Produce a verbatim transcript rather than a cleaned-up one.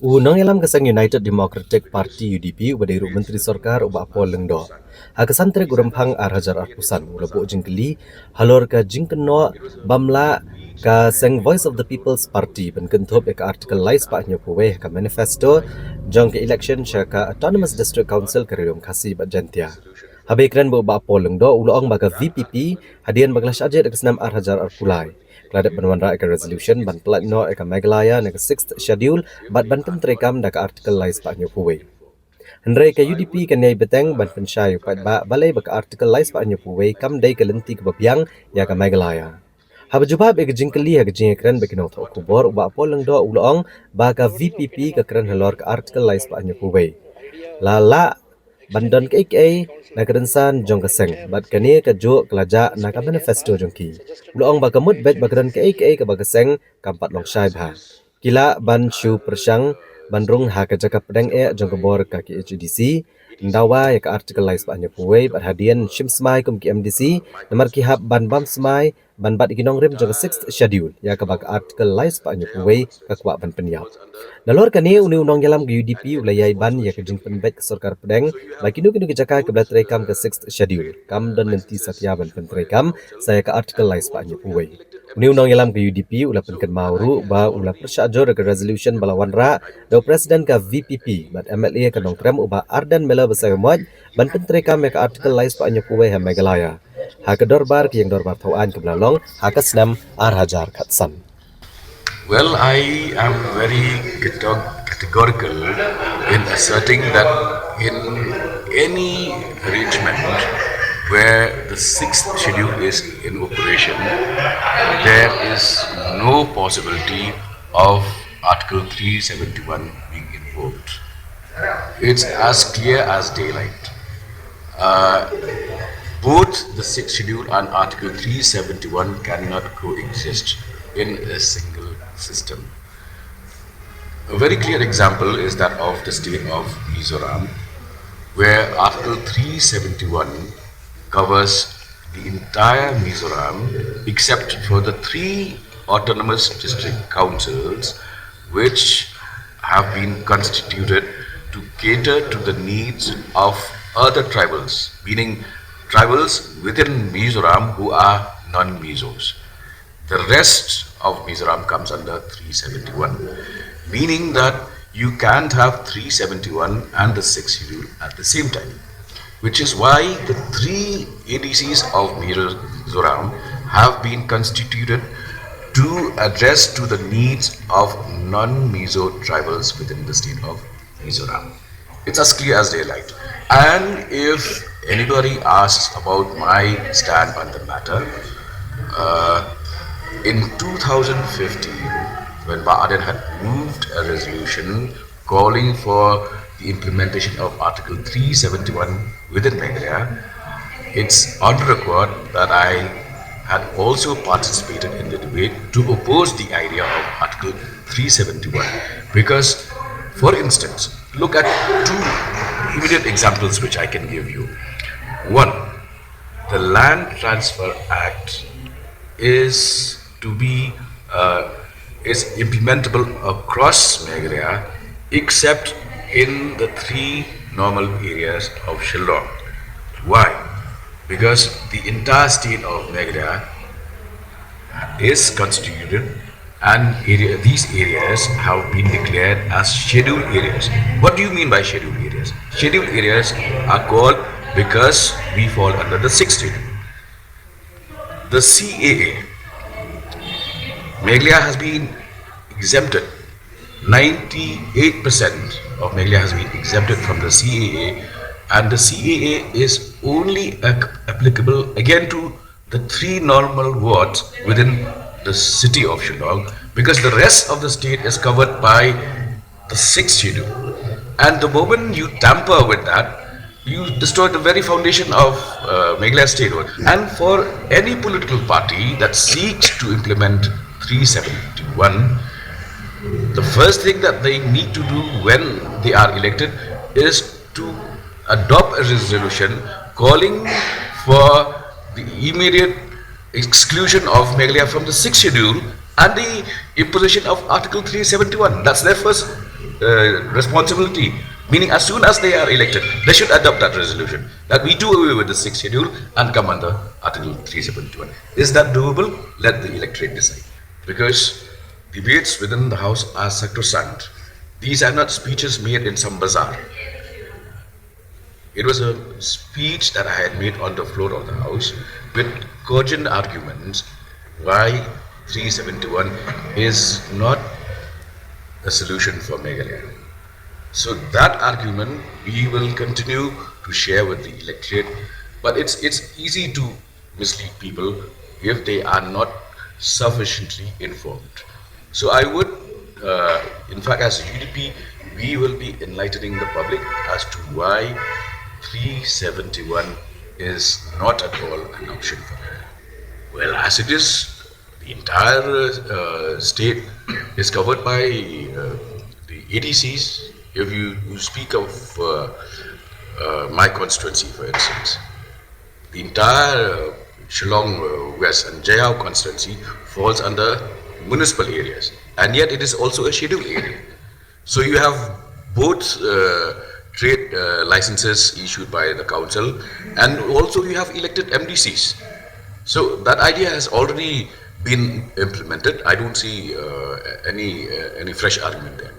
U nongïalam ka seng United Democratic Party, U D P, uba dei ruh Myntri Sorkar, u Bah Paul Lyngdoh, ha ka san tarik u Rymphang ar hajar arphew san, u la buh jingkylli halor ka jingkynnoh bym lah ka seng Voice of the People's Party ban kynthup ïa ka Article lai spah hynñiewphew wei ha ka manifesto jong ka election sha ka Autonomous District Council ka Ri Lum Khasi bad Jaintia. Haba ïakren bad u Bah Paul Lyngdoh, u la ong ba ka V P P, hadien ba ka la shah jied ha ka snem ar hajar arphew lai, ka la dep ban wanrah ïa ka resolution ban pyllait noh ïa ka Meghalaya na ka Sixth Schedule bad ban pyntreikam da ka Article lai spah hynñiewphew wei. Hynrei ka U D P kan ïai bteng ban pynshai ïa u paidbah balei ba ka Article lai spah hynñiewphew wei kam dei ka lynti kaba biang ïa ka Meghalaya. Haba jubab ïa ka jingkylli ha ka jingïakren bad ki nongthoh khubor, u Bah Paul Lyngdoh u la ong ba ka V P P ka kren halor ka Article lai spah hynñiewphew wei. La lah ban don kaei kaei na ka rynsan jong ka seng, bad kane kajuh ka la jah na ka manifesto jong ki. U la ong ba ka mut beit ba ka don kaei kaei kaba ka seng kam pat long shai bha. Ki lah ban shu pyrshang ban rung ha ka jaka pdeng eh jong ka bor ka K H A D C, dawa ïa ka Article lai spah hynñiewphew wei bad hadien shim smai kum ki M D C, namar ki hap ban bam smai ban bat ïa ki nongrim jong ka Sixth Schedule, ïa kaba ka Article lai spah hynñiewphew wei ka kwah ban pynïap. Nalor kane, une u nongïalam ka U D P u la ïai ban ïa ka jingpynbeit ka sorkar pdeng ba kino kino ki jaka kiba la treikam ka Sixth Schedule, kam don lynti satia ban pyntreikam sa ïa ka Article lai spah hynñiewphew wei. Une u nongïalam ka U D P u la pynkynmaw ruh ba u la pyrshah jur ïa ka resolution ba la wanrah da u President ka V P P bad M L A ka Nongkrem, u Bah Ardent Miller Basaiawmoit, ban pyntreikam ïa ka Article lai spah hynñiewphew wei ha Meghalaya, ha ka dorbar ka ïing dorbar thaw aiñ kaba la long ha ka snem ar hajar khatsan. Well, I am very categ- categorical in asserting that in any arrangement where the sixth schedule is in operation, there is no possibility of Article three seventy-one being invoked. It's as clear as daylight. Uh, both the Sixth Schedule and Article three seventy-one cannot coexist in a single system. A very clear example is that of the state of Mizoram, where Article three seventy-one covers the entire Mizoram except for the three autonomous district councils which have been constituted to cater to the needs of other tribals, meaning tribals within Mizoram who are non-Mizos. The rest of Mizoram comes under three seventy-one, meaning that you can't have three seventy-one and the sixth schedule at the same time, which is why the three A D Cs of Mizoram have been constituted to address to the needs of non-Mizo tribals within the state of Mizoram. It's as clear as daylight. And if anybody asks about my stand on the matter, uh, in two thousand fifteen, when Bah Ardent had moved a resolution calling for the implementation of Article three seventy-one within Meghalaya, it's on record that I had also participated in the debate to oppose the idea of Article three seventy-one. Because, for instance, look at two immediate examples which I can give you. One, the Land Transfer Act is to be uh, is implementable across Meghalaya except in the three normal areas of Shillong. Why? Because the entire state of Meghalaya is constituted and area, these areas have been declared as scheduled areas. What do you mean by scheduled areas? Scheduled areas are called because we fall under the sixth schedule. The C A A, Meghalaya has been exempted. Ninety-eight percent of Meghalaya has been exempted from the C A A, and the C A A is only ac- applicable again to the three normal wards within the city of Shillong, because the rest of the state is covered by the sixth schedule. And the moment you tamper with that, you destroy the very foundation of uh, Meghalaya statehood. And for any political party that seeks to implement three seventy-one, the first thing that they need to do when they are elected is to adopt a resolution calling for the immediate exclusion of Meghalaya from the sixth schedule and the imposition of Article three seventy-one. That's their first uh, responsibility, meaning as soon as they are elected, they should adopt that resolution that we do away with the sixth schedule and come under Article three seventy-one. Is that doable? Let the electorate decide. Because debates within the House are sacrosanct. These are not speeches made in some bazaar. It was a speech that I had made on the floor of the House with cogent arguments why three seventy-one is not a solution for Meghalaya. So that argument we will continue to share with the electorate, but it's it's easy to mislead people if they are not sufficiently informed. So I would, uh, in fact, as U D P, we will be enlightening the public as to why three seventy-one is not at all an option for them. Well, as it is, the entire uh, state is covered by uh, the A D Cs. If you, you speak of uh, uh, my constituency, for instance, the entire uh, Shillong uh, West and Jaiaw constituency falls under municipal areas, and yet it is also a scheduled area. So you have both uh, trade uh, licenses issued by the council, and also you have elected M D Cs. So that idea has already been implemented. I don't see uh, any uh, any fresh argument there.